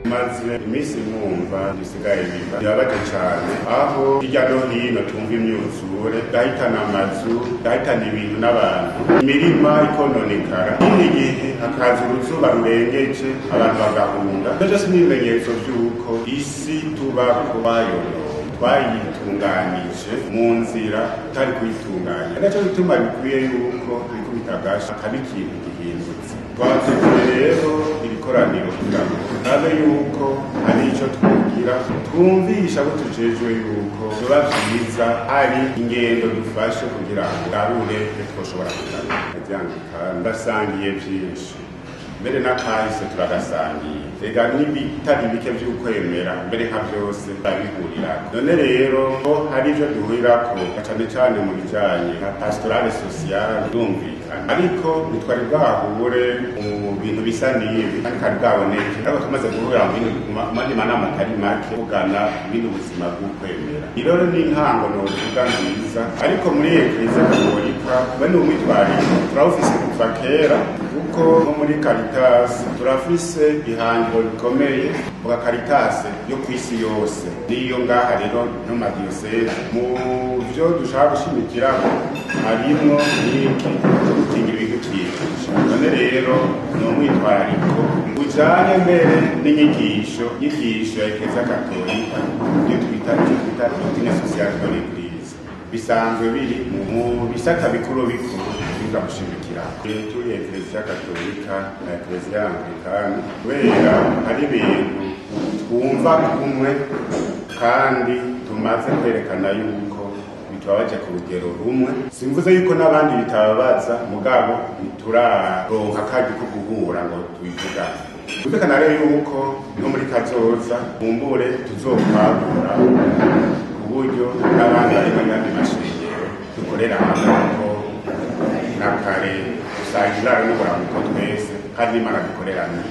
Maze iminsi mwumva bisigaye biba birabaje cane, aho hirya no hino tumva imyuzure gahitana amazu, gahitana ibintu n'abantu, imirima ikononekara, ikindi gihe hakaza uruzuba rurengeje abantu bagahunga. Ivyo vyose ni ibimenyetso vy'uko isi tubako bayonona, twayitunganije mu nzira tutari kuyitunganya. Naco gituma bikwiye yuko twikubita agashi hakaba ikintu gihindutse. Twateguye rero iri koraniro kugira ngo turabe yuko hari ico twogira, twumvisha abo tujejwe yuko vyoba vyiza hari ingendo dufashe kugira ngo garure ivyo twoshobora kugarura. Ivyangikana basangiye vyinshi, mbere n'akahise turagasangiye, ega n'ibitari bike vy'ukwemera, mbere nka vyose turabihurirako. None rero ko hari ivyo duhurirako na cane cane mu bijanye na pastorale sociale, birumvikana, ariko ntitwari bwahure mu bintu bisa n'ibi kandi kari bwaboneke, ariko tumaze guhurira mu bindi, mu mandi manama atari make tuvugana ibindi ubuzima bw'ukwemera. Rero ni intango novuga nziza, ariko muri Ekleziya Katolika bene umwitwariko turawufise kuva kera, kuko nko muri Caritas turafise ihangiro rikomeye bwa Caritas yo kw'isi yose, niyo ngaha rero no madiyoseze mu vyo dushaka gushimikirako harimwo n'iki cyo gukingira ibidukikije. None rero ni umwitwarariko ujanye mbere n'inyigisho nyigisho ya Ekleziya Katolika, iyo twita icyo twita doctrine sociale de l'Eglise, bisanzwe biri mu bisata bikuru bikuru biga gushimikira turi Ekleziya Katolika na Ekleziya Anglikana, kubera hari ibintu twumva kumwe kandi tumaze kwerekana yuko bitubabaje ku rugero rumwe. Simvuze yuko n'abandi bitababaza, mugabo ntituraronka akaryo ko guhura ngo tubivugane. Byumvikana rero yuko no muri kazoza kumbure tuzokwagura ku buryo n'abandi bari mu yandi mashengero dukorera hamwe, kuko na kare usanga indaro n'uburamuko twese kandi n'Imana dukorerana.